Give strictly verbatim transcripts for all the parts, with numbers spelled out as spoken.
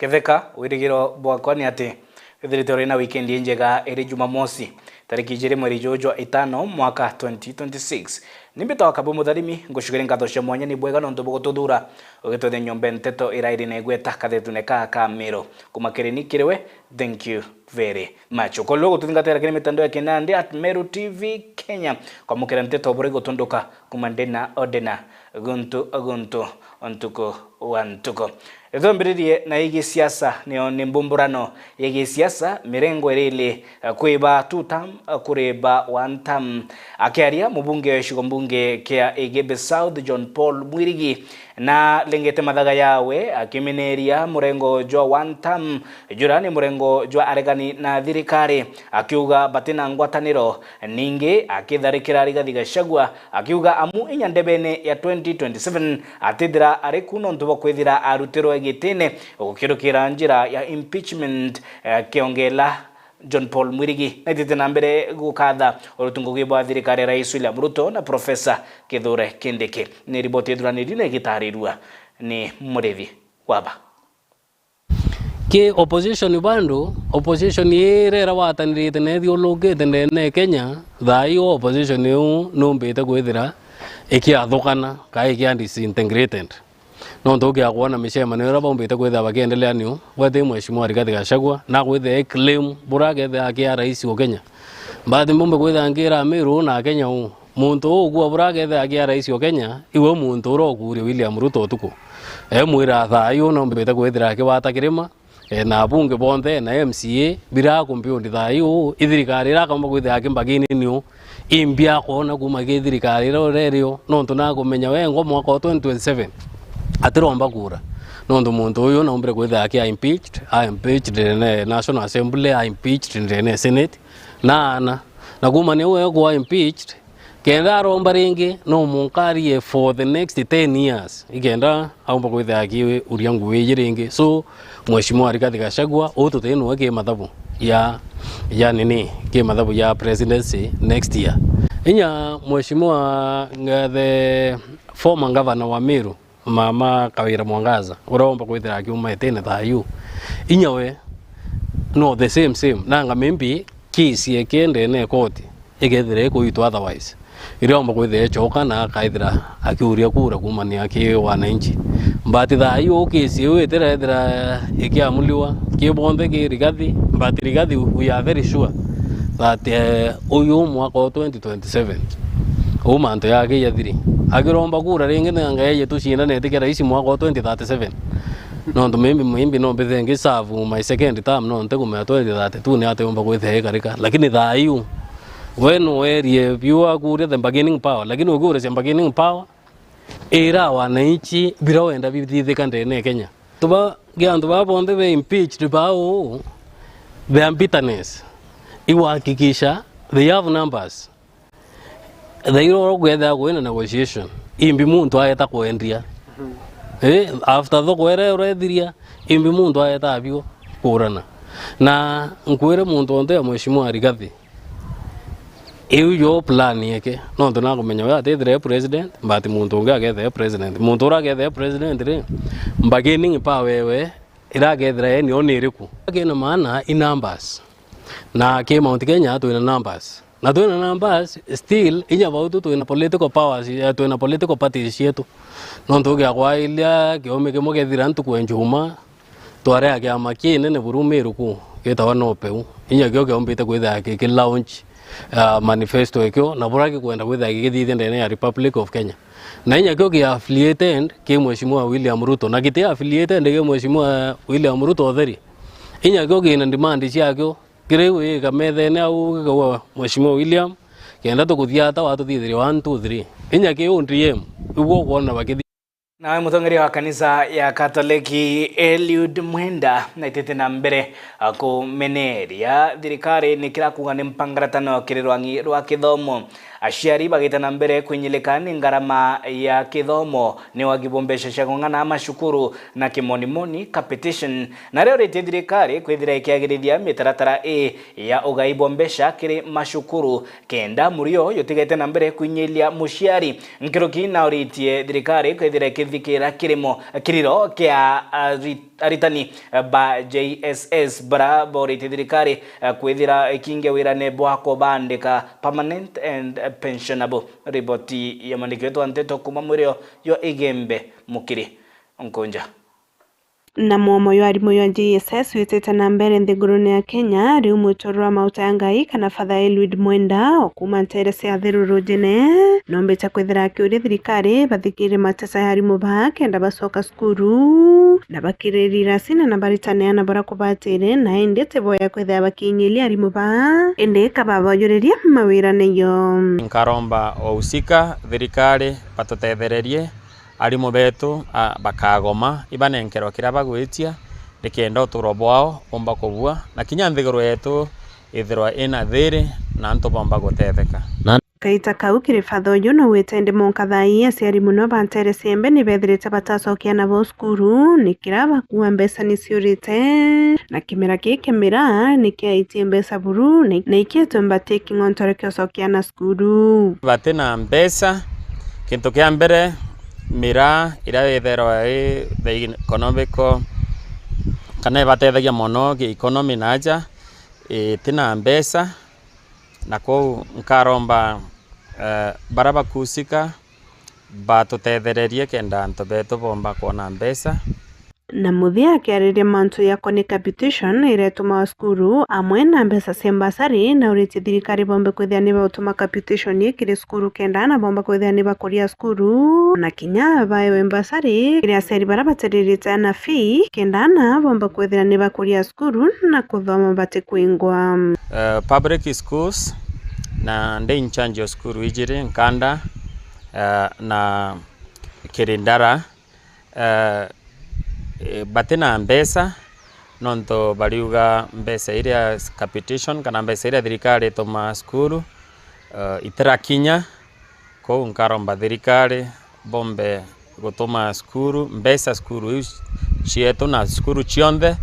Ketheka, wirigiro bwakwa ni ati withirite uri na wikendi injega iri Jumamosi, tariki ijiri mweri juju jwa itano mwaka twenty twenty-six. Ni mbitagwa Kabu Mutharimi, ngucukeria nkatho cia mwanya ni bwega nontu bwa gututhuura, ugitwethia nyomba nteto ira iri na igweta kathetune ka ka Meru. Kuma kiri ni kiri we, thank you very much. Ukorwo gututhingatira kiri mitandao ya kinandi at Meru T V Kenya, kwamukira nteto buri gutunduka kuma ndina o ndina, guntu o guntu, o ntuku wa ntuku. Ithombirerie na igi siasa, nio ni mbumburano ya gisiasa, mirengo iri ili, eh, kwiba two term, eh, kuriba one term. Akiaria mubunge wa gicigo mbunge kia Igembe South, John Paul Mwirigi, na lengete mathaga yawe akimeneria murengo jwa one term, jura ni murengo jwa aregani na thirikari, akiuga batina ngwataniro. Ningi akitharikira Rigathi Gachagua, akiuga amu inya ndebene ya twenty twenty-seven atithira ari ku nontu bwa kwithira arutirwe gitine gukirukira njira ya impeachment, eh, kiongela John Paul Mwirigi naitite na mbere gukatha uruti ngugi bwa thirikari ya Rais William Ruto na Professor Kithure Kindiki. Ni riboti ithuraniri na igitarirua ni Murithi Waba. Ki opposition bado, opposition irera watanirite na ithiurukite ndene ya Kenya, thaa ii opposition iu numbite kwithira ikiathukana, kana ikia disintegrated. Nontu ukiakwona micemanio iria baumbite kwithira bakiendelea niu, gwete Mheshimiwa Rigathi Gachagua, na kwithira e claim bura akethira akia rais wa Kenya. But mbumbe kwithira nkira Amiru na Kenya uu, muntu uu ukua bura akethira akia rais wa Kenya, iwe muntu uria ukuria William Ruto utuku. Emwira thaa ii numbite kwithira akibata kirima, e, na abunge bonthe na M C A bira kumbuild thaa ii uu, ithirikari ira akaumba kwithira akimbagini niu, imbi akoona kuma ki thirikari iria urerio, nontu nakumenya wengwa mwaka wa twenty twenty-seven atiromba kura, nontu muntu uyu naumbire kwithira akia impeached, a impeached ndene National Assembly, a impeached ndene Senate, na ana, na kuma niu ekwa impeached, kenda aromba ringi, no munkarie for the next ten years, ikenda aumba kwithira akiuria ngugi iji ringi. So, Mheshimiwa Rigathi Gachagua, uu tuti nwe ki mathabu ya, ya nini, ki mathabu ya presidency next year. Inya Mheshimiwa, uh, the former governor wa Meru, Mama Kawira Mwangaza, uria umba kwithira akiuma itine thaa yu, inya we no the same same, nanga maybe case yeke ndene ya koti ikethira ikuitwa otherwise, iria omba kwithira ecoka na akaithira akiuria kura kumania ki wananchi. But thaa ii uu case iu itirethira ikiamuliwa ki bonthe ki Rigathi, but Rigathi, we are very sure that, eh, uyu mwaka wa twenty twenty-seven, uu mantu yake yathiri. Akiromba kura ringi, nanga eje tucindanete kia rais mwaka wa twenty thirty-seven. Nontu maybe, maybe no mbithe ngi serve my second term, no ntikumenya twenty thirty-two ni atiumba kwithia ikarika. Lakini thaa iu, we no werie biu akuria the bargaining power, lakini ukiuria cia bargaining power, ira wananchi bira wenda bithithika ndene ya Kenya. Tuba, gi antu baa bonthe be impeached baa uu, their bitterness, iwahakikisha they have numbers. Thaira uria kwethira kwina negotiation, imbi muntu aeta kwendia. Eh, after thoko iria urethiria, imbi muntu aeta abio kurana. Na nkwire muntu onte ya Mheshimiwa Rigathi, iu yo plan yeke. Nontu nakumenya we atithire president, but muntu ungi akethire president. Muntu uria akethire president ri, bargaining power ewe iria akethira ye nio ni iriku? Kina maana i numbers. Na ki Mount Kenya twina numbers. Na twina numbers, still, inya bau tu twina political powers, eh, twina political parties cietu. Nontu ugiakwailia kiumia kimwe kethira ntuku ya Njuma, twarea kiama kinene buru Meru ku, gitagwa NOPEU. Inya kio kiumbite kwithira giki launch, ah, manifesto ekio, na buria gikwenda kwithira gigithithia ndene ya Republic of Kenya. Na inya kio ki affiliated ki Mheshimiwa William Ruto, na giti affiliated ki Mheshimiwa William Ruto utheri. Inya kio kina demand ciakio, kiri gwika methene au gikauga Mheshimiwa William, kenda tukuthiata watuthithiria one, two, three. Inya ki O D M, iguo ukwona bakithi. Nawe mutongeria wa kanisa ya Katoleki Eliud Mwenda naitite na mbere, a, kumeneria thirikari ni kira kuuga ni mpangaratano kiri rwangi rwa kithomo. Aciari bagite na mbere kwinyilika ni ngarama ya kithomo ni wagi bwa mbeca cia kung'ana macukuru na kimonimoni competition, na riuritie thirikari kwithira ikiagirithia mitaratara ii ya ugai bwa mbeca kiri macukuru kenda murio jutigete na mbere kwinyilia muciari. Nkuruki nauritie thirikari kwithira ikithi Ikira kirimo, kiriro kia ari-, aritani ba J S S bara boritie thirikari kwithira ikingia wirane bwa kubandika permanent and pensionable. Riboti ya mwandiki wetu wa nteto kuma mwirio yo Igembe Mukiri Nkunja. Na mwomo jwa arimu jwa J S S witite na mbere nthigurune ya Kenya, riu mwitoro wa mauta ya Ngai kana Father Elwid Mwenda o kuma ntere cia Athiru Rujine, nombite kwithira akiuria thirikari bathikire matesa ya arimu baa kenda bacoka cukuru, na bakiriri iracina na baritane ana bara kubatire, na indi ti boya kwithira bakinyiria arimu baa, indi kababajuriria mawirane jo. Nkaromba wahusika thirikari batutethererie arimu betu, a, bakagoma, ibanenkerwa kiria bagwitia, nikenda uturo bwao bumba kubua, na kinya nthiguru yetu ithirwa ina thiri, na antu bomba gutetheka. Na kaita kau kiri Father uju no wite ndi monka thaa ii aciari muno ba ntere ciembe ni bethirite batacokia nabo cukuru, ni kira bakua mbeca ni ciurite, na kimera kii kia miraa ni kiaitie mbeca buru, na, na ikietwe mbati king'ontore kia ucokia na cukuru. Bati na mbeca, kintu kia mbere, miraa iria itherwa i the economical, kana ibatethagia mono ki economy na aja, iti na mbeca, na kou nkaromba, eh, bara bakuhusika batutethererie kenda antu betu bomba kwona mbeca. Na muthia akiariria mantu jakonie capitation iria itumawa cukuru, amwe na mbeca cia mbasari, na uritie thirikari bombe kwithia ni bautuma capitation ii kiri cukuru kenda ana bomba kwithia ni bakuria cukuru, na kinya baewe mbasari kiri aciari bara bateririte ana fee kenda ana bomba kwithia ni bakuria cukuru na kuthoma batikwingwa. Eh, public schools, na ndi in charge of cukuru ijiri, Nkanda, eh, na Kirindara. Eh, eh, bati na mbeca, nontu bariuga mbeca iria capitation kana mbeca iria thirikari itumaa cukuru, eh, itirakinya. Kou nkaromba thirikari bombe gutuma cukuru, mbeca cukuru iu cietu na cukuru cionthe,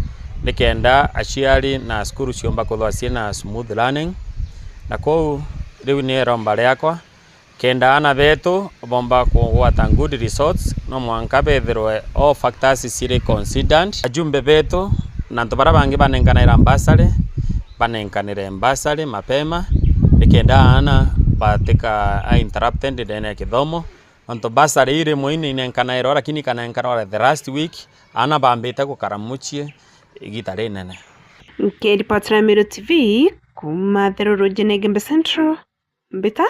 nikenda aciari na cukuru ciomba kuthwa ciina smooth learning. Na kou riu ni iromba riakwa, kenda ana betu bomba kugwata good results, no mwanka bethirwe all factors ciri considered. Ajumbe betu na antu bara bangi banenkanaira mbasari, banenkanire mbasari mapema, nikenda ana batika a interrupted ndene ya kithomo. Nontu basari iri mwini inenkanairwa, lakini ikanenkana the last week, ana bambite gukara mucii igita rinene. Nkiripotera Meru T V kuma Theru Rujine Igembe Central, mbita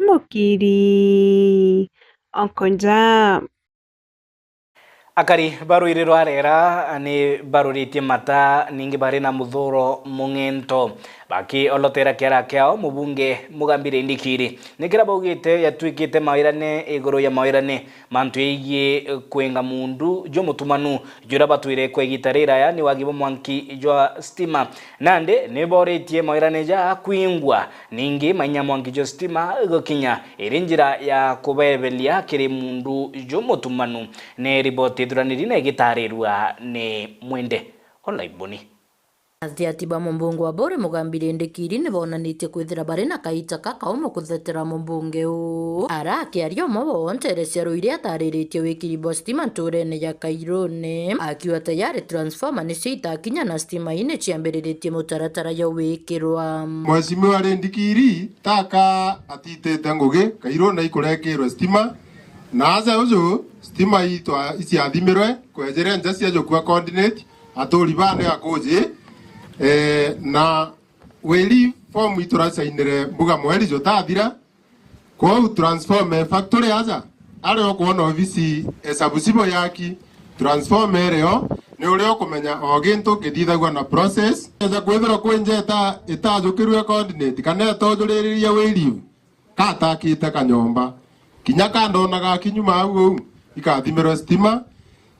Mukiri Okonja. Akari ba rwiri rwa Rera ni baruritie mata, ningi bari na muthuro mung'ento, bakiolotera kiara kiao mubunge Mugambi Rindikiri. Ni kira baugite yatuikite mawirane iguru ya mawirane mantu yegii kwinga mundu jumutumanu, juria batwire kwa igita riraya ni wagi bwa mwanki jwa stima. Nandi ni boritie mawirane ja kwingwa, ningi mainya mwanki jwa stima gukinya iri njira ya kubebelia kiri mundu jumutumanu. Ni riboti ithuraniri na igitarirua ni Mwende Olaiboni. Athiati ba mumbunge wa Buri Mugambi Rindikiri ni bonanitie kwithira bari na kaita kakaumu kuthetera mumbunge uu. Ara akiaria umwe wao ntere cia Ruiri atariritie wikiri bwa stima nturene ya Kairune, akiuga tayari transformer nicio itakinya na stima ii niciambiriritie mutaratara jwa gwikirwa. Mheshimiwa Rindikiri taka atitite ngugi, Kairune ikurekirwe stima, na aja uju stima itwa-, iciathimirwe kwejere nja cia jukua coordinate, aturi bane akuji, eh, na wiri form ituracainire mbuga mweri jutathira. Kwou transformer factory aja, aria ukwona obisi esabu cibo yaki, transformer irio, ni uria ukumenya o gintu kithithagua na process. Eja kwithirwa kwi nja ita-, itajukirue coordinate, kana itojuririria wiri, katakite kanyomba. Kinya kandona gakinyuma au uu, ikathimirwe stima,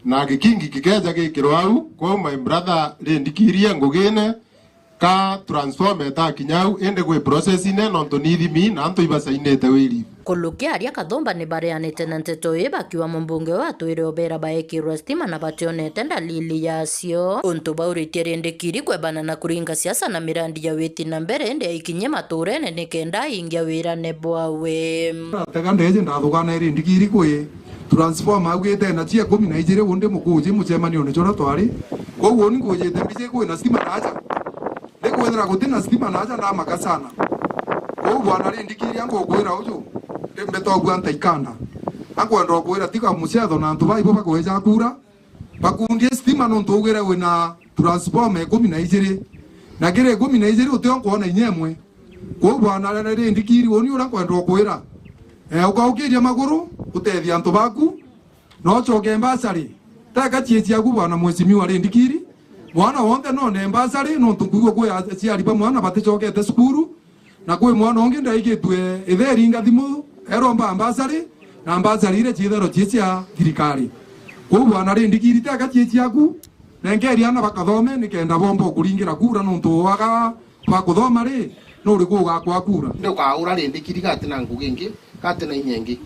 na gikingi gikeja gikirwa au. Kwou my brother, rindikirie ngugine, ka transformer itakinya au, indi gwi process ine, nontu ni ithimi, na antu ibacainite wiri. Kulukia aria Kathumba ni bareanite na nteto ii, bakiuga mumbunge uyu atwire ubera baekirwe stima na bationete ndalili yacio. Untu bauritie Rindikiri kwebana na kuringa siasa na mirandi ya witi na mbere, indi aikinyie maturene nikenda aingia wirane bwawe. Tega ndeje ndathugana Rindikiri kwi Transformer augite na cia ikumi na ijiri undi mukuji mucemanione juria twari. Kwou uni nkujite mbiji kwina stima na aja. Ndikwithira guti na stima na aja ndamaka sana. Kwou bwana Rindikiri ankukwira uju, ndi mbetogua ntaikanda. Ankwenda ukwira tiga mucetho na antu baibo bakweja kura. Bakundie stima nontu ugire wina transformer ikumi na ijiri. Na kiri ikumi na ijiri utio nkwona inya imwe. Kwou bwana Rindikiri uni uria nkwenda ukwira. Eh, ukaukiria maguru, utethia antu baku, na ucoke mbasari. Teka cie ciaku bwana mheshimiwa Rindikiri. Mwana wonthe none mbasari, nontu nkuigua kwi aciari ba mwana baticokete cukuru, na kwi mwana ungi ndaigitue ithe eringa thimu, eromba mbasari, na mbasari iria ciitherwa cie cia thirikari. Kwou bwana Rindikiri teka cie ciaku, nenkeria ana bakathome nikenda bomba ukuringira kura nontu waga ba kuthoma ri, nuriku ugakwa kura? Ndi ukaura Rindikiri gati na ngugi ingi, gati na inya ingi.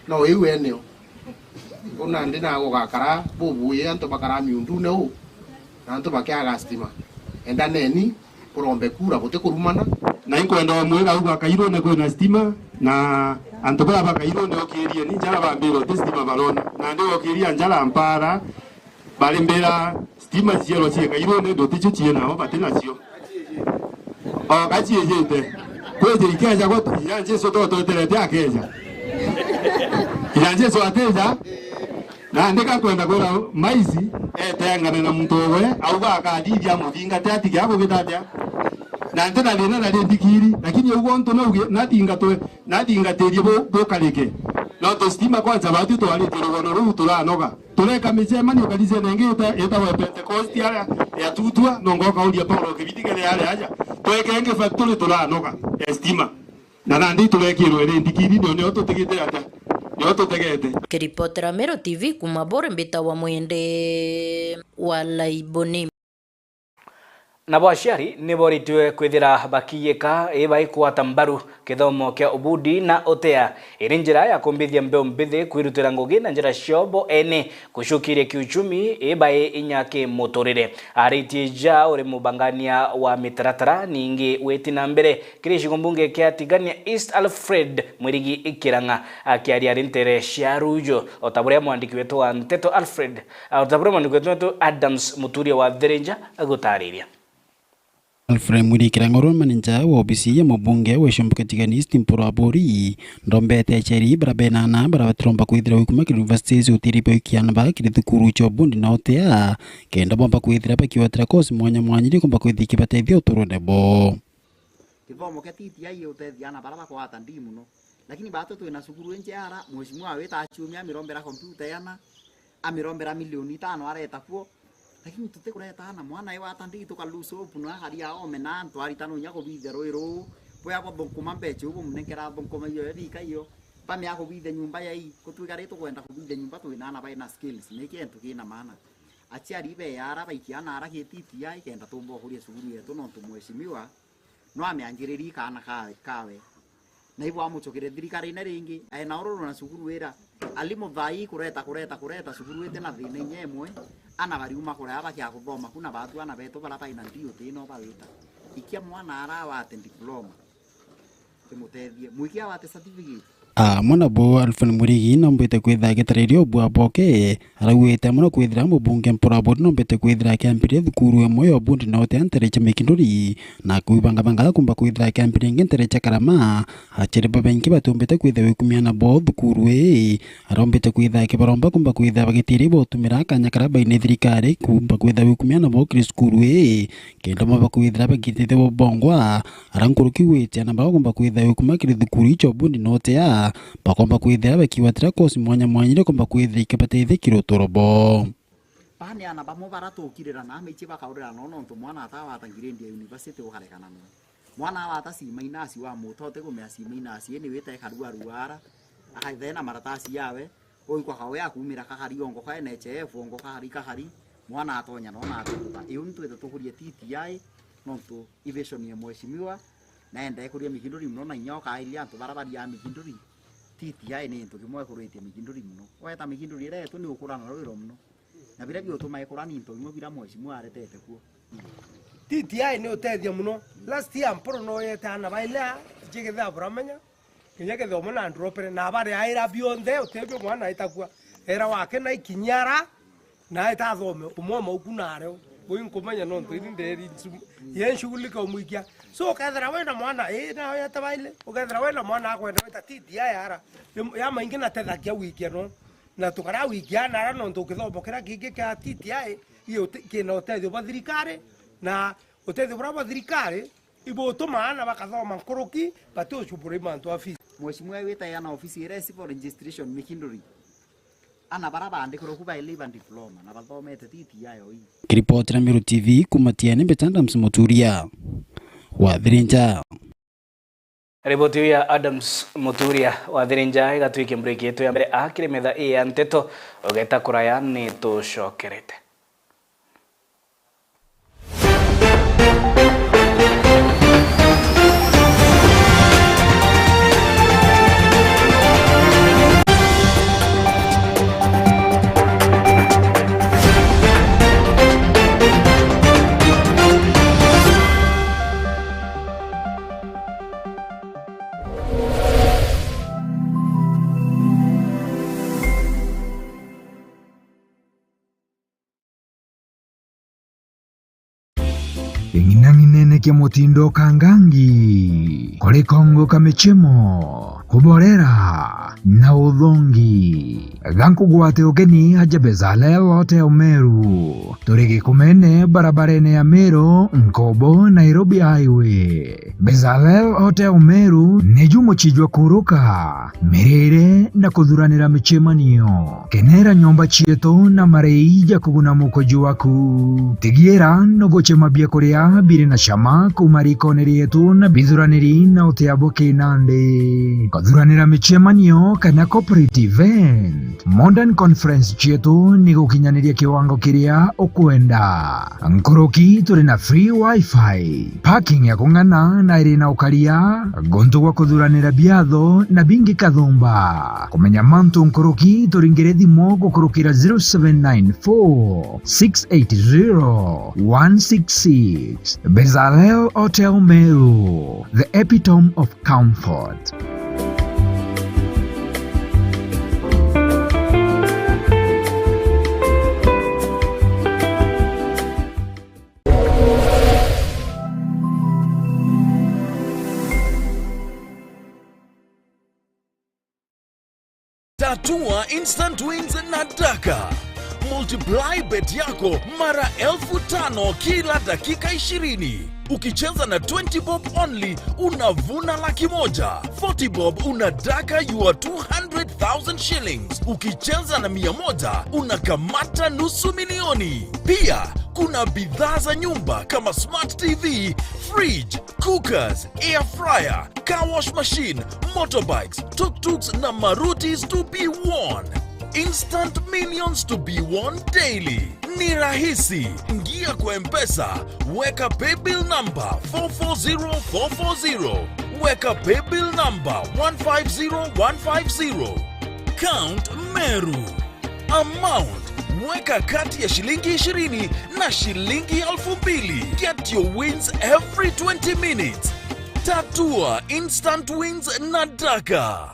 No iu eneo. U nandi nawe ugakara bubui, antu bakara miundune u, na antu bakiaga stima. Endaneni, kurombe kura, guti kurumana. Na inkwenda umwira au ba Kairune kwina stima, na antu baa ba Kairune okirieni njara bambira uti stima barona. Nandi okiria njara mpara, bari mbira stima ciero cie Kairune, nduti cio cie nao, bati nacio. O gaciijite. Kwiji ikeja gwe, ija Jesu to tweterete akeja. Ija Jesu atija, nandi gakwenda kwira Maisi etengane na muntu owe, auga akathithia amuthingate atige agugita atia. Na nti na thina na Rindikiri, lakini uguo ntu nauge nathingatwe, nathingatirie bu-, bukarike. Nontu stima kwanza batu twaritie rugono ruu turanoga. Tureka micemanio kanisene ingi ita-, itagwa Pentecost aria ya Tutua, nongo kauria Paulo Kibiti kethira ari aja. Tweke ingi factory turanoga ya stima. Na nandi turekirwe Rindikiri, nio, nio tutigite atia? Nio tutegete. Kiripotera Meru T V kuma Bore, mbitagwa Mwende wa Laiboni. Nabo aciari ni boritue kwithira bakiyika i baikwata mbaru kithomo kia ubundi na utea, iri njira ya kumbithia mbeu mbithi kwirutira ngugi na njira cio bo ene, gucukiria kiuchumi i bai inya kimuturire. Aritie ja uri mubangania wa mitaratara ningi witi na mbere kiri gicigo mbunge kia Tigania East, Alfred Mwirigi Kirang'a, akiaria ari ntere cia Rujo, o ta buria mwandiki wetu wa nteto Alfred Ah, o ta buria mwandiki wetu Adams Muturia wa Thirinja agutariria. Alfred Mwirigi Kirang'a uria manager wa obisi ya mubunge wa Icumbuke Tigania East Mpuru Aburi, ndombete aciari bara bena ana bara batiromba kwithira wikuma kiri universities utiri baikia ana ba kiri thukuru cia ubundi na utea, kenda bomba kwithira bakiwatira course mwanya mwanya iria ikomba kwithira ikibatethia uturone bo. Kithomo kia T T I utethia ana bara bakwata ndii mono. Lakini batu twina cukuru injeara, mheshimiwa wita aciumia amirombera computer yana, amirombera milioni itano areta kuo. Lakini tutikureta ana, mwana e wata ndi tuka lose hope na akari aome na antu aritano inya kubithia rui ruu. Bwea buthukuma mbeca ubu munenkera thunkuma iyo ebika iyo. Bamea kubithia nyumba yai, kutwika ri tukwenda kubithia nyumba twina ana baina skills, ni kintu kina maana. Aciari beara baikia ana ara ki T T I kenda tumba ukuria cukuru yetu nontu mheshimiwa no amianjiririe kaana kawe, kawe. Na ibo amucukire thirikarine ringi, aena ururu na cukuru ira. Alimu thai kureta, kureta, kureta, cukuru iti na thina inya imwe, ana bariuma kuraya bakia kuthoma ku na batu ana betu bara baina nthi uti no bawita. Ikia mwana ara awate diploma. Kimutethie. Mwikia awate certificate. Amwe nabo Alfred Mwirigi nombite kwithira agitariria ubua boke, arauite mono kwithira mubunge Mpuru Aburi nombite kwithira akiambiria thukuru imwe ya ubundi na utea ntere cia Mikinduri, na kwibangabanga kumba kwithira akiambiria ingi ntere cia Karama. Aciari babaingi batumbite kwithira wikumia nabo thukuru ii, arombite kwithira akibaromba kumba kwithira bagitiria botumira kanya kara baine thirikari kumba kwithira wikumia nabo kiri cukuru ii, kenda maba kwithira bagitithia bongwa. Ara nkuruki gwite ana bagomba kwithira yukuma kiri thukuru icio bundi notea, bagomba kwithira bakiwatira kosi mwanya mwanya iria ikomba kwithira ikibateithia kiri uturo bo. Baa ni ana bamwe bara tukirira na mici bakaurira no nontu mwana atawata ngiredi ya university ukarekana no. Mwana awata C minus wa muto uti kumea C minus ni wita ikaruaruara, akaithena maratasi yawe, Oigwa kawe akumira kakari ongo ka N H I F, ongo kakari kakari, mwana atonya no na aturuka. Iu ntwite tukurie T T I, nontu i vision ya mheshimiwa, na enda ikuria Mikinduri mono, na inya ukairia antu bara baria Mikinduri. T T I ni into kimwe ikuritie Mikinduri mono. Weta Mikinduri iria yetu ni ukura na rwiro mono. Na biria biutuma ikura ni into bimwe biria mheshimiwa aretete kuo. T T I ni utethia mono. Last year Mpuru no yete ana bailea, jigithe aburamenya. Kinya githomo na ndropere, na bari aira bionthe, utebio mwana aitakua. Era wake na ikinyara, na aita athome, umwe mauku na areo. Bui nkumenya nontu ini nderi nsu-, ye nshughulika umwikia. So, ukethira wina mwana, ii, na yatabaile, ukethira wina mwana akwenda wita T T I ara, ya maingi na tethagia wikia no. Na tukara wikia na ara nontu kithomo kiria kingi kia T T I, iyo ti-, kina utethio bwa thirikari, na utethio buria bwa thirikari, ibutuma aana bakathoma nkuruki, bati ucumbura mantu a fees. Mheshimiwa, wita yana ofisi iria isi for registration Mikinduri. Ana bara baandikirwe ku ba leave and diploma na bathomete T T I o ii. Kiripotera Meru T V kuma Tiene, Mbeta Adams Muturia wa Thirinja. Riboti iu ya Adams Muturia wa Thirinja igatwike break yetu ya mbere. A kiri metha ii ya nteto, ugeta kuraya ni tucokerete. King'inang'inene kia mutindo kangangi, kuri kongo ka michemo, kuborera na uthongi. Gankugwate ugeni aja Bezalel Hotel Meru. Turi Gikumene, barabarene ya Meru, Nkobo, Nairobi Highway. Bezalel Hotel Meru niju mucii jwa kuruka, mirire na kuthuranira micemanio. Kenera nyomba cietu na marei ja kuguna mukoji waku. Tigiira nugucema biakuria biri na cama kuuma rikone rietu na bithuraniri na utia bwa kinandi. Kuthuranira micemanio kana corporate event, modern conference cietu ni gukinyaniria kiwango kiria ukwenda. Nkuruki turi na free wifi, parking ya kung'ana na iri na ukaria, guntu gwa kuthuranira biatho na bingi kathumba. Kumenya mantu nkuruki, turingire thimu gukurukira zero seven nine four, six eight zero, one six six. Bezalel Hotel Meru, the epitome of comfort. Tatua instant wins na Daka. Multiply bet yako mara elfu tano kila dakika ishirini. Ukicheza na twenty bob only, unavuna laki moja. Forty bob, una Daka your two hundred thousand shillings. Ukicheza na mia moja, unakamata nusu milioni. Pia, kuna bidhaa za nyumba kama smart T V, fridge, cookers, air fryer, car wash machine, motorbikes, tuk-tuks na Marutis to be won. Instant millions to be won daily. Ni rahisi. Ingia kwa M-Pesa, weka paybill number four four zero four four zero, weka paybill number one five zero one five zero. Count Meru. Amount, weka kati ya shilingi ishirini na shilingi elfu mbili. Get your wins every twenty minutes. Tatua instant wins na Daka.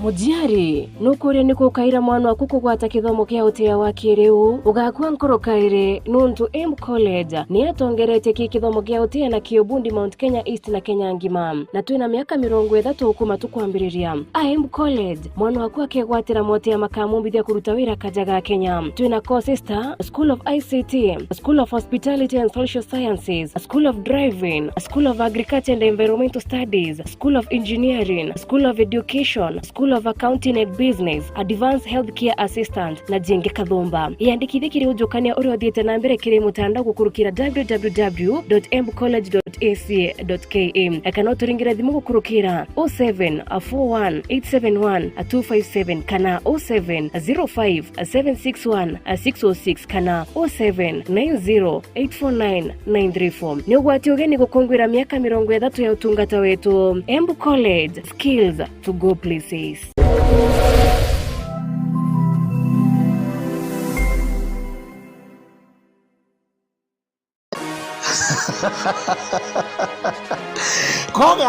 Mujiari, nukuria ni kukaira mwana waku kugwata kithomo kia utia wa kiriu? Ugakua nkoro kairi, nuntu Embu College ni yatongeretie ki kithomo kia utia na ki ubundi Mount Kenya East na Kenya ngima, na twina miaka mirongo ithatu kuma tukwambiriria. A Embu College, mwana waku akegwatira motia makamumbithia kuruta wira kaja ga Kenya. Twina courses ta School of I C T, School of Hospitality and Social Sciences, School of Driving, School of Agriculture and Environmental Studies, School of Engineering, School of Education, School of Accounting and Business, Advanced Healthcare Assistant, na jingi kathumba. Yandikithie kiri ujukania uria uthiite na mbere kiri mutandao gukurukira w w w dot embu college dot a c dot k a, kana uturingire thimu gukurukira oh seven four one eight seven one two five seven kana oh seven zero five seven six one six oh six kana oh seven nine zero eight four nine nine three four. Ni ugwati ugeni gukungwira miaka mirongo ithatu ya utungata wetu. Embu College, skills to go places.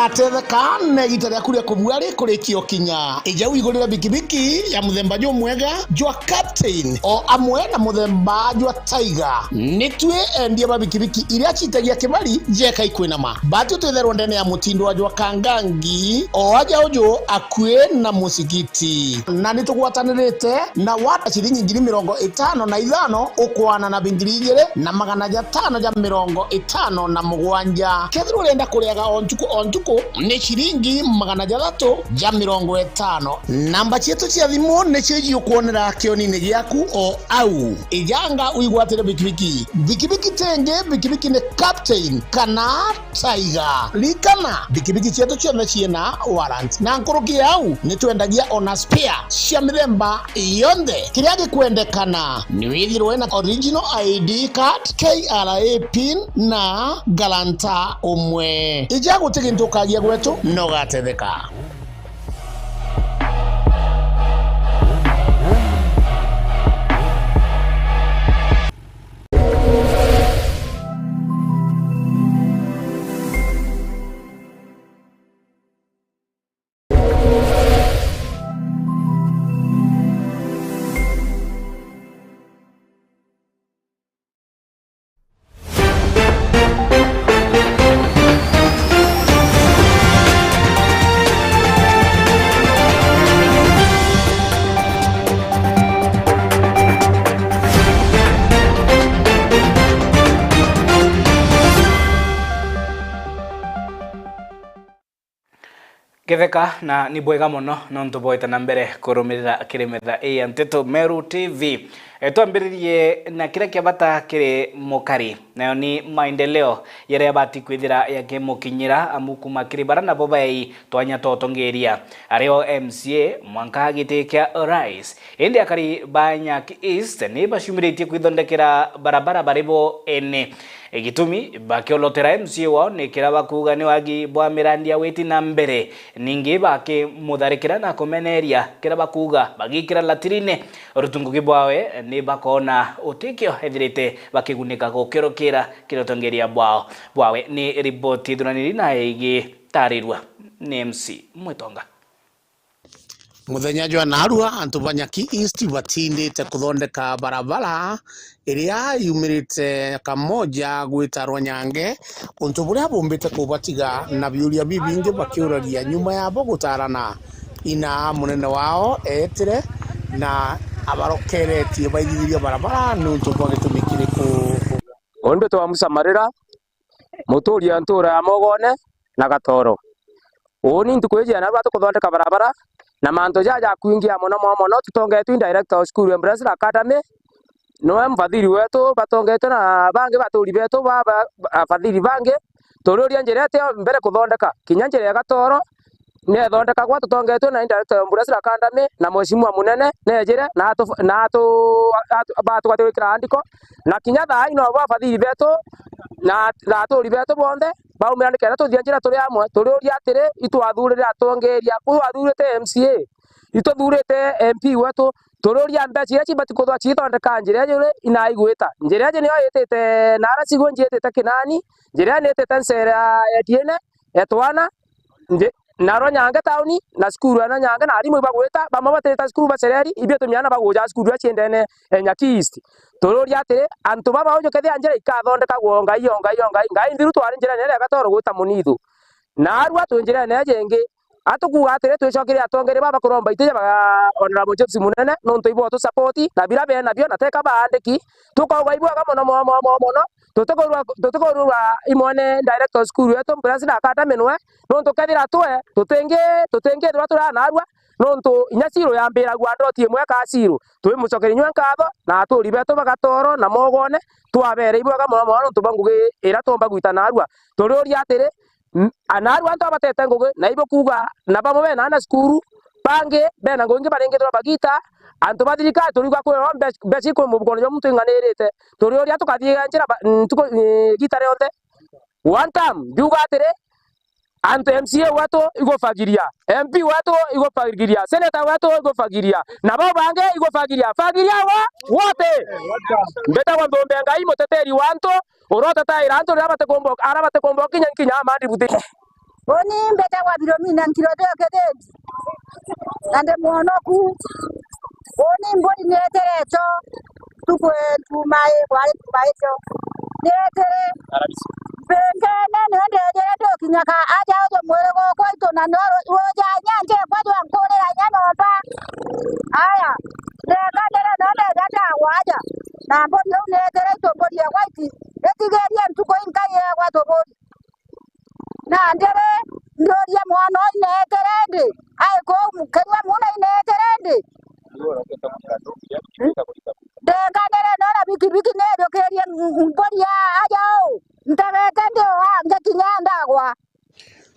Atetheka na igita riaku ria kubua rikurikia ukinya. Ija wigurire bikibiki ya muthemba jumwega jwa Captain o amwe na muthemba jwa Tiger. Ni twi endia ba bikibiki iria citagia kibari jeka ikwinama. Bati twitherwa ndene ya mutindo wa jwa Kangangi o aja uju akui na musigiti. Na ni tugwatanirite na wata ciringi ngiri mirongo itano na ithano ukwana na ngiri igiri na magana jatano ja mirongo itano na mugwanja. Kethirwa urenda kuriaga o ntuku o ntuku, ni ciringi magana jathatu ja mirongo itano. Namba cietu cia thimu nicio ijiukwonera kionini giaku o au. Ijanga uigwatire bikibiki. Bikibiki ti ingi, bikibiki ni Captain kana Tiger. Ririkana, bikibiki cietu cionthe ciina warrant. Na nkuruki ya au, ni twendagia ona spare cia mithemba yonthe. Kiria gikwendekana ni withirwe na original I D card, K R A pin na guarantor umwe. Ija guti gintu ukagia gwetu, na ugatetheka. Githeka, na ni bwega mono nontu bwite na mbere kurumirira kiri metha ii ya Nteto Meru T V. E, twambiririe na kiria kia bata kiri mukari, nayo ni maendeleo yaria yabati kwithira yakimukinyira amu kuma kiri bara nabo baei twanya twa utongeria, ario M C A mwanka giti kia rais. Indi akari ba Nyaki East ni baciumiritie kwithondekera barabara bari bo ene. Gitumi bakiolotera M C A wao ni kiria bakuuga ni wagi bwa mirandi ya witi na mbere, ningi bakimutharikira na kumeneria kiria bakuuga bagikira latirine. Rutunguki bwawe ni bakona utikio ethirite bakigunika gukiorokira kiria utongeria bwao. Bwawe ni riboti ithuraniri na igitarirua ni M C Mwitonga. Muthenya jwa naarua, antu ba Nyaki East batindite kuthondeka barabara iria yumirite Kamoja gwita Rwanyange, untu buria bumbite kubatiga na biuria bibingi bakiuragia nyuma yabo gutarana. Ina munene wao eetire na abarokeretie baithithirie barabara niuntu bwa gitumi kiriku? Uuni mbitagwa Musa Marira, muturi wa ntuura ya Mogone na Gatoro. Uuni ntuku iji ya naarua tukuthondeka barabara, na mantu jaja jakwingia mono mono mono, tutongetwe i director wa cukuru ya Embrace Academy, niwe mfadhili wetu, batongetwe na bangi baturi betu ba, ba, afadhili bangi. Turiuria njira itio mbere kuthondeka, kinya njira ya Gatoro, niethondekagwa, tutongetwe na director wa Embrace Academy na mheshimiwa munene, neejire na atu-, na atu-, atu-, batugwatire gwikira andiko, na kinya thaa ino abo afadhili betu na, na aturi betu bonthe baumira nikenda tuthia njira turi amwe. Turiuria atiri, itwathurire atongeria, kwi wathurite M C A, ituthurite M P wetu, turiuria mbeca iria cibati kuthwa cithondeka njira iji uri inaigwita. Njira iji niyo itite naara Sigunji, itite Kinani, njira iji niitite ncera ya, ya Diene, ya Twana, nje-, na Rwanyange tauni, na cukuru ya Rwanyange, na arimu ibagwita, bamwe batirita cukuru bacereri, ibio tumiana baguja cukuru iria ciendene, e, Nyaki East. Turiuria atiri, antu baba uju kethia njira ikathondekagwa o Ngai, o Ngai, o Ngai, Ngai nthiru twari njirene iria ya Gatoro gwita Munithu. Naarua twi njirene iji ingi, atukuuga atiri, twicokerie atongeria baba kuromba itija ba Honorable James Munene, nontu ibo tu support, na bira benabio, na teka baandiki, tukauga ibwega mono, mono, mono, mono, mono, tutikurua, tutikurua imwene director of school yetu, Mbrasida Academy nwe, nontu kethira twe, tutingi, tutingithirwa turi anaarua, nontu inya siro yambiragua ndoti imwe ka siro. Twimucokeria inywe nkatho, na aturi betu ba Gatoro na Mogone, twabere ibwega mono mono nontu bwa ngugi iria twomba gwita naarua. Turiuria atiri, n-, anaarua antu abatete ngugi, na ibo kuuga, na bamwe bena ana cukuru, bangi bena ngugi ingi baringithirwa bagita, antu ba thirikari turiigua kwirwa mbe-, mbeca ikwi mubukono jwa muntu inganirite. Turiuria tukathii njira ba-, ntuku, eh, igita rionthe. One term, ndiuga atiri, antu M C A wetu igufagiria, M P wetu igufagiria, senator wetu igufagiria, na bau bangi igufagiria. Fagiria wo-, wote. Mbitagwa Nthumbe Ngai, muteteri wa antu, urotetaira antu riria batikumba, ara batikumba kinya nkinya amandi buti. Uni mbitagwa Philomena Nkirothio Kithindi, na ndi mwonoku. Uni mburi nietire cho ntuku ntumaii, bwari ntumaii cho. Nietire mbingene, nio ndejire ndukinya ka aja uju mwiri gukwa itu, na nio ruja inya njikwa jwa nkurira inya nyomba. Aya, ndenganire nio ndeja ndagwa aja, na mburi iu nietire itu mburi ya white, itigirie ntuku inkai yegwa tuburi. Na ndiri, nduria mwana uyu neetire ndi? Ai kuu, kirua muna ineetire ndi? Ndenganire nona bikibiki neejukirie mburi ya aja uu. Ntegete ndi o ange kinya ndagwa.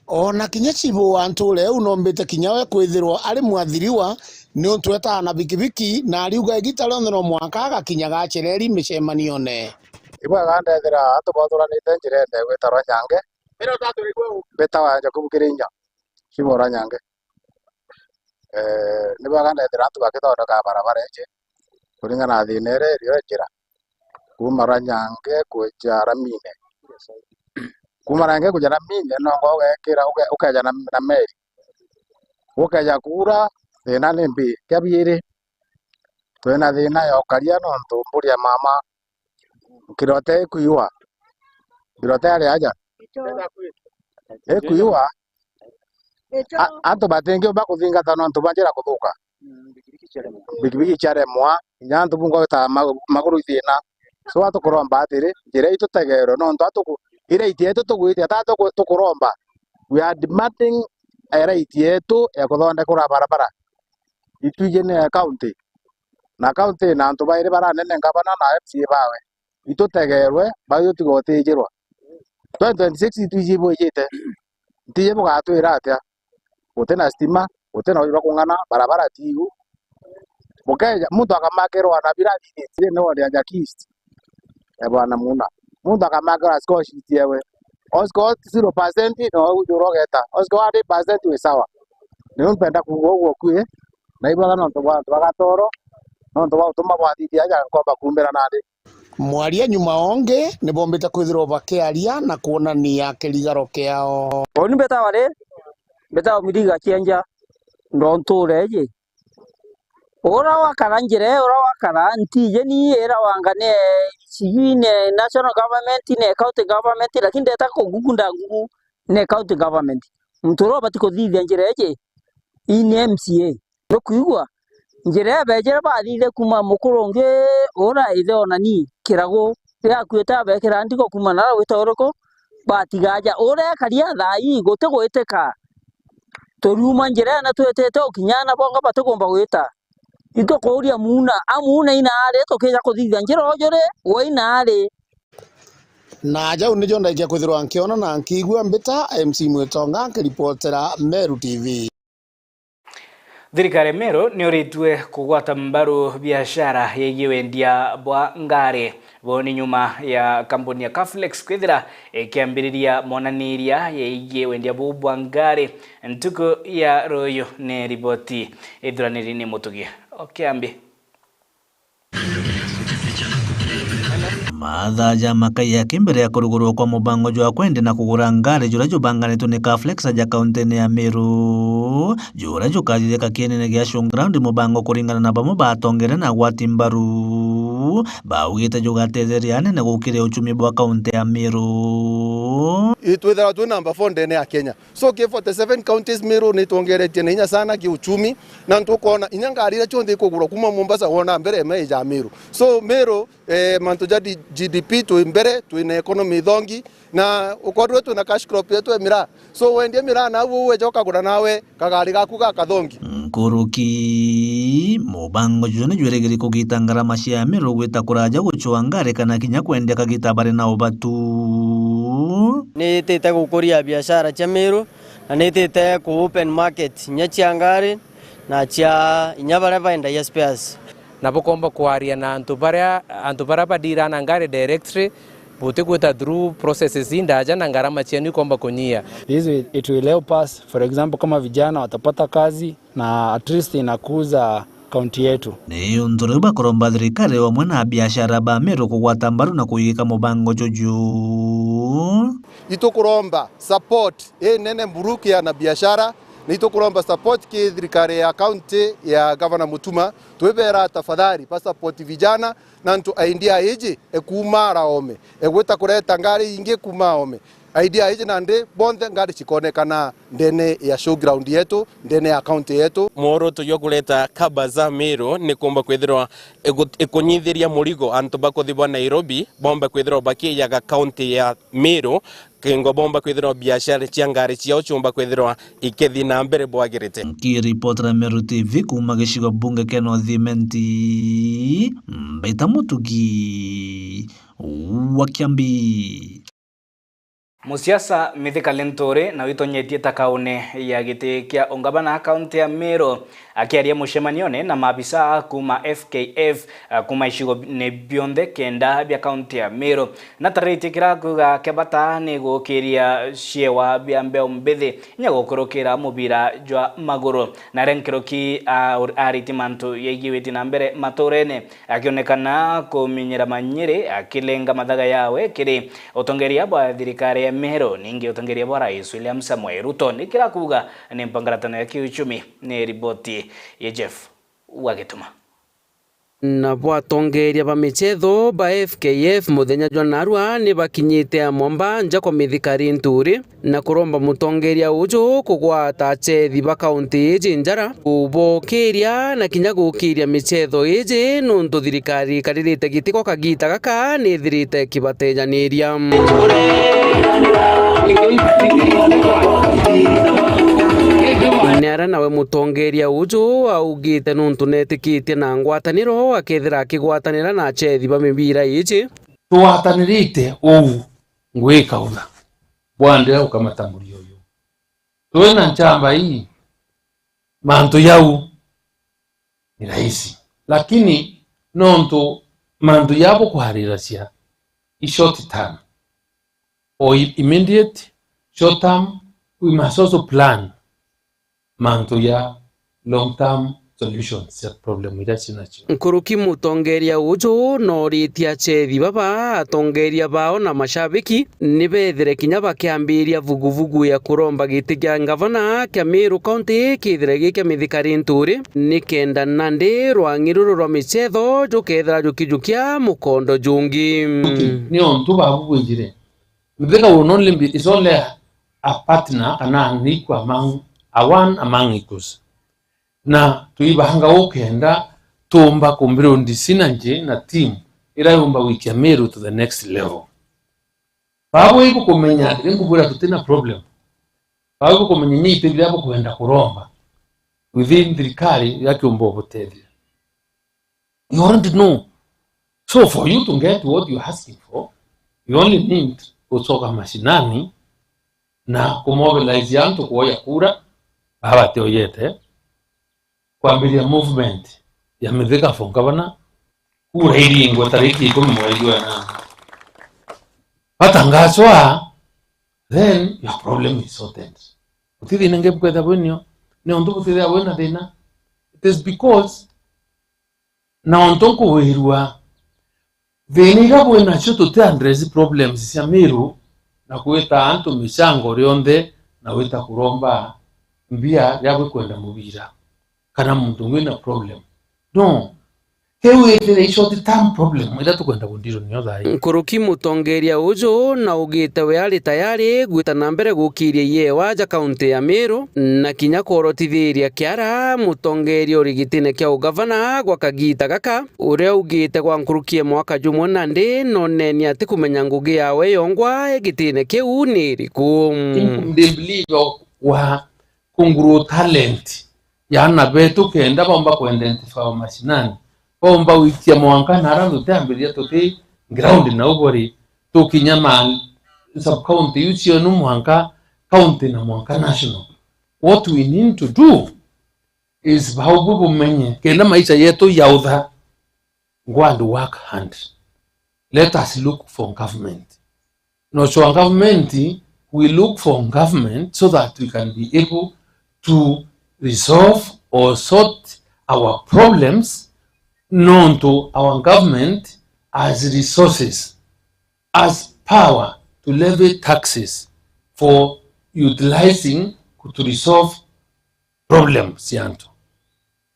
Ona kinya chibu wa ntuura iu noombite kinya we kwithirwa ari mwathiriwa, niuntu etaa na bikibiki, na ariuga igita rionthe no mwanka agakinyaga acereri micemanione. Ibwega ndethira antu bathuranite njirene gwitarwa Nyange. Mbitawa Jacob Kirinya, Shibora Nyange. Eh, ni bwega ndethira antu bakithondeka barabara iji kuringana na thina iria irio njira. Kuuma ra Nyange kuja Ramine. Kuuma Nyange kuja Ramine, nongo ugekira, uke-, ukeja na, na meri. Gukeja kuura, thina ni mbi. Kia biiri, twina thina ya ukaria nontu mburi ya mama Nkirote ikwiwa. Nkirote ari aja. Ikwiwa. A-, antu batingiumba kuthingata nontu bwa njira kuthuka. Bikibiki ciaremwa, inya antu bunga gwita ma-, maguru ithina. So, atukuromba atiri, njira itutegerwe nontu atuku-, ira iti yetu tugwite, ata tuku-, tukuromba. We are demanding a right yetu ya kuthondekura barabara. Itwiji ni county. Na county ina antu bairi baranene, ngavana na M C A bawe. Itutegerwe, bau tutiga utijirwa. Twenty twenty-six itwiji ibwijite. Ntiji bugatwira atia? Guti na stima, guti na uju bwa kung'ana, barabara ti iu. Bukeja, muntu akamakirwa na bira thithitire ni ward ya Jakist. E bwana Muna. Muntu akamakirwa score sheet yewe. Oscore zero percent no ujurogeta. Oscore one hundred percent wi sawa. Niu mpenda kuuga uguo kwi. Na ibwega nontu bwa antu ba Gatoro, nontu bwa utuma bwathithia aja nkomba kuumbira nandi. Mwaria nyuma ongi nibombite kwithirwa bakiaria na kwonania kirigaro kiao. Uni mbetawa ri, mbetawa Miriga Kienja, ndonture iji. Ura wakara njira, ura wakara ntiji ni ira wangane, sijui ne national government, ne county government, lakini ndeta kugugunda ngugu ne county government. Muntu uria ubati kuthithia njira iji, ii ni M C A. Nukwigua? Njira ibejire bathithe kuuma mukuru ungi ura ithe onani kiragu riakuite abekira ndigo kuuma nara gwita uriku, batigaja uria ekaria thaa ii guti gwitika. Turiuma njira na twitite ukinya na bonga batikumba gwita. Itukuuria muuna, amuuna inaari tukija kuthithia njira ujuri we inaari. Na jau nijo ndaikia kwithirwa nkiona na nkiigua mbita M C Mwitonga nkiripotera Meru T V. Thirikari ya Meru niuritue kugwata mbaru biashara yegie wendia bwa ngari. Bo ni nyuma ya kambuni ya Carflex kwithira ikiambiriria monaniria yegie wendia buu bwa ngari ntuku ya ruyu. Ni riboti ithuraniri ni Mutugi o Kiambi. Mathaa ja makai aki mbere ya kurugurwa kwa mubango jwa kwendia na kugura ngari juria jubanganitwe ni Carflex aja kauntine ya Meru, juria jukathithika kienene gia showground mubango kuringana na bamwe batongere na agwati mbaru, baugite jugatetheria anene gukiria uchumi bwa kaunti ya Meru. Itwithirwa twi number four ndene ya Kenya. So, ki forty seven counties, Meru nitwongeretie na inya sana kiuchumi, na ntukwona inya ngari iria cionthe ikugurwa kuma Mombasa wona mbere ema ija Meru. So, Meru, eh, mantu ja di-, G D P twi mbere, twi na economy thongi, na ukorwe twi na cash crop yetu ya miraa. So, wendia miraa na uu weja ukagura nawe kagari gaku gakathongi. Nkuruki, mubango juju ni jwirigiri kugita ngarama cia Meru gwita kuraja gucua ngari kana kinya kwendia kagita bari na ubatu. Nitite gukuria biashara cia Meru, na nitite ku open market inya cia ngari na cia inya baria baendagia spares. Na bukomba kwaria na antu baria, antu baria badira na ngari directly, butigwita through processes indaja na ngarama cienu ikomba kunyia. This will, it will help us, for example, kama vijana watapata kazi, na at least inakuza kaunti yetu. Ni untu riu bakuromba thirikari umwe na biashara ba Meru kugwata mbaru na kuigika mubango juju. Itukuromba support inene mburuki ya na biashara, na itukuromba support ki thirikari ya kaunti ya Gavana Mutuma, twibera tafadhali ba support vijana, na antu idea iji ekuuma ara ome, egwita kureta ngari ingi kuuma ome. Idea iji nandi bonthe ngari cikonekana ndene ya showground yetu, ndene ya county yetu. Mworoto jwa kureta kaba za Meru ni kumba kwithirwa igu-, ikunyithiria murigo antu bakuthi ba Nairobi, bomba kwithirwa bakijaga county ya Meru, kingo bomba kwithirwa biashara cia ngari ciao ciumba kwithirwa ikethi na mbere bwagirite. Nkiripotera Meru T V kuuma gicigo bunge kia North Imenti, Mbita Mutugi wa Kiambi. Musiasa Mithika Linturi nawe itonyetie takaune ya giti kia ungavana kaunti ya Meru. Akiaria mucemanione na maabisa kuuma F K F, a, kuuma icigone bionthe kenda bia kaunti ya Meru, natariritie kiria akuuga kia bata ni gukiria ciewa bia mbeu mbithi inya gukurukira mubira jwa maguru. Naria nkuruki a-, ariti mantu yaigiwiti na mbere maturene, akionekana kuminyira manyiri, akilenga mathaga yawe kiri utongeria bwa thirikari ya Meru, ningi utongeria bwa Rais William Samoei Ruto. Ni kiria akuuga ni mpangaratano ya kiuchumi. Ni riboti ya Jeff wa Gituma. Nabo atongeria ba michetho ba F K F muthenya jwa narua ni bakinyite amwamba nja kwa Mithika Linturi na kuromba mutongeria uju kugwata achethi ba kaunti iji njara, kubokiria na kinya gukiria michetho iji, nuntu thirikari ikaririte giti kwa kagita gaka nithirite ikibatejaniria. Ni aria nawe mutongeria uju augite nuntu netikitie na ngwataniro, akethira akigwatanira na achethi ba mibira iji. Tugwatanirite uu, ngwika utha bwandira ukamata murio uyu. Twina nchamba ii, mantu jau ni rahisi, lakini nontu mantu ja bukwariracia i short term or i-, immediate, short term, we must also plan mantu ja long term solutions cia problem iria cinacio. Nkuruki mutongeria uju nooritie achethi baba, atongeria bao na mashabiki ni bethire kinya bakiambiria vuguvugu ya kuromba giti kia ngavana kia Meru County kithire gi kia Mithika Linturi, nikenda nandi rwang'i ruru rwa michetho jukethira jukijukia mukondo jungi. Ni untu babu bwijire. Mithika will only be, is only a, a partner kana an equal among, a one among equals. Na tuibanga ukenda tuumba ku build synergy na team ira yumba gwikia Meru to the next level. Babo ibukumenya, ndiri ngubwira tutina problem. Babo ibukumenya inya iti biria bukwenda kuromba within thirikari iria kiumba ubutethia. You already know. So for you to get what you're asking for, you only need gucoka mashinani na kumobilize antu kuoya kura, baba batioyete, kwambiria movement ya Mithika for governor, kura iringwe tariki ikumi mweri wa nana. Batangazwa, then your problem is sorted. Gutithina nge bukwetha bwinio, ni untu butithia bwina thina. It is because Na untu nkuwirua, thina iria bwi nacio tuti address problems cia Meru na gwita antu michango rionthe na gwita kuromba mbia ria bwikwenda mubira kana muntu wina problem. No. Kiu itire i short term problem iria tukwenda kundirwo nio thaa ii. Nkuruki mutongeria uju na ugite we ari tayari gwita na mbere gukiria iewa ja kaunti ya Meru na kinya kworotithiria kiara mutongeria uri gitine kia ugavana gwa kagita gaka, uria ugite gwa nkuruki e mwaka jumwe nandi noneni ati kumenya ngugi yawe yongwa e gitine kiu ni iriku. They believe wa kunguruo talent ya ana betu kenda baumba kuidentify mashinani, baumba gwikia mwanka na ara tutiambiria tuti ground na ugori tukinya ma sub county iu cienu mwanka county na mwanka national. What we need to do is bau bubumenye kenda maisha yetu yautha. Go and work hard. Let us look for government. No, so government, we look for government so that we can be able to resolve or sort our problems, nontu our government has resources, has power to levy taxes for utilizing to resolve problems cia antu.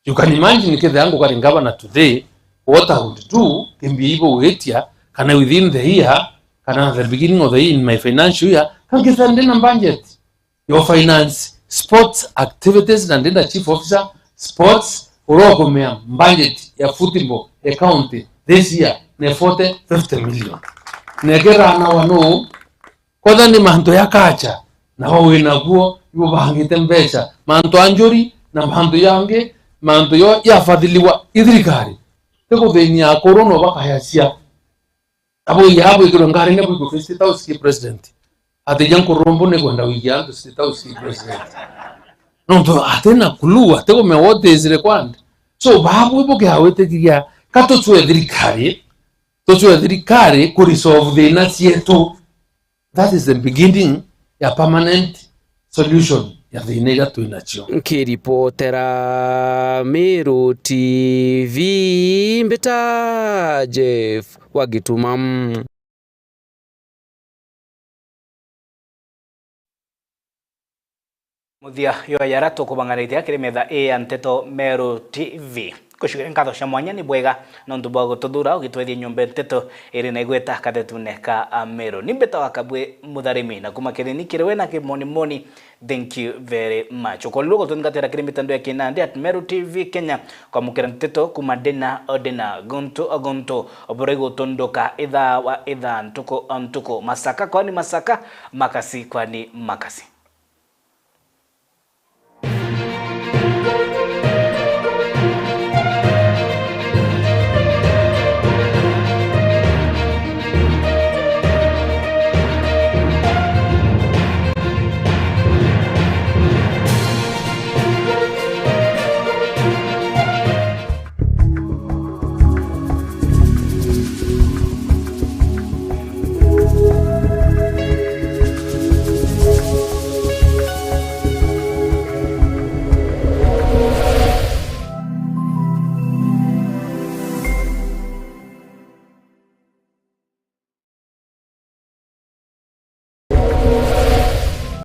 You can imagine kethira ngukari governor today, what I would do, kimbia ibo witia, kana within the year, kana the beginning of the year in my financial year, kangitha ndina budget yo finance sports activities, na ndina chief officer sports, urokomea budget ya football ya county this year ni forty, fifty million. Nekera na wano, kwetha ni mantu ya culture, na wao wina guo, ibubangite mbeca, mantu a njuri, na mantu yangi, mantu yo yafadhiliwa i thirikari. Tikuthinia akuru no bakayacia. Abo ya abo ikirwe ngari ne bwiko State House ki president. Ati ja nkurumbu ni kwenda wigia antu State House ki president. Nontu atina clue, atikumenya what is required. So, babu ibo kia witikiria, ka tucwe thirikari, tucwe thirikari ku resolve thina cietu. That is the beginning ya permanent solution ya thina iria twinacio. Nkiripotera Meru T V, mbita Jeff wa Gituma. Muthia yo yara tukubanganitie kiri metha ii ya nteto Meru T V. Kucukire nkatho cia mwanya ni bwega nontu bwa gututhura ugitwethia nyombe nteto iri na igweta kathetune ka Meru. Ni mbetawa Kabwe Mutharimi, na kuma kireni kiri we na kimonimoni, thank you very much. Ukorirwo gutwingatira kiri mitandao ya kinandi at Meru T V Kenya, kwamukira nteto kuma dena o dena, guntu o guntu, bura igutunduka ithaa wa ithaa, ntuku o ntuku, masaka kwani masaka, makasi kwani makasi.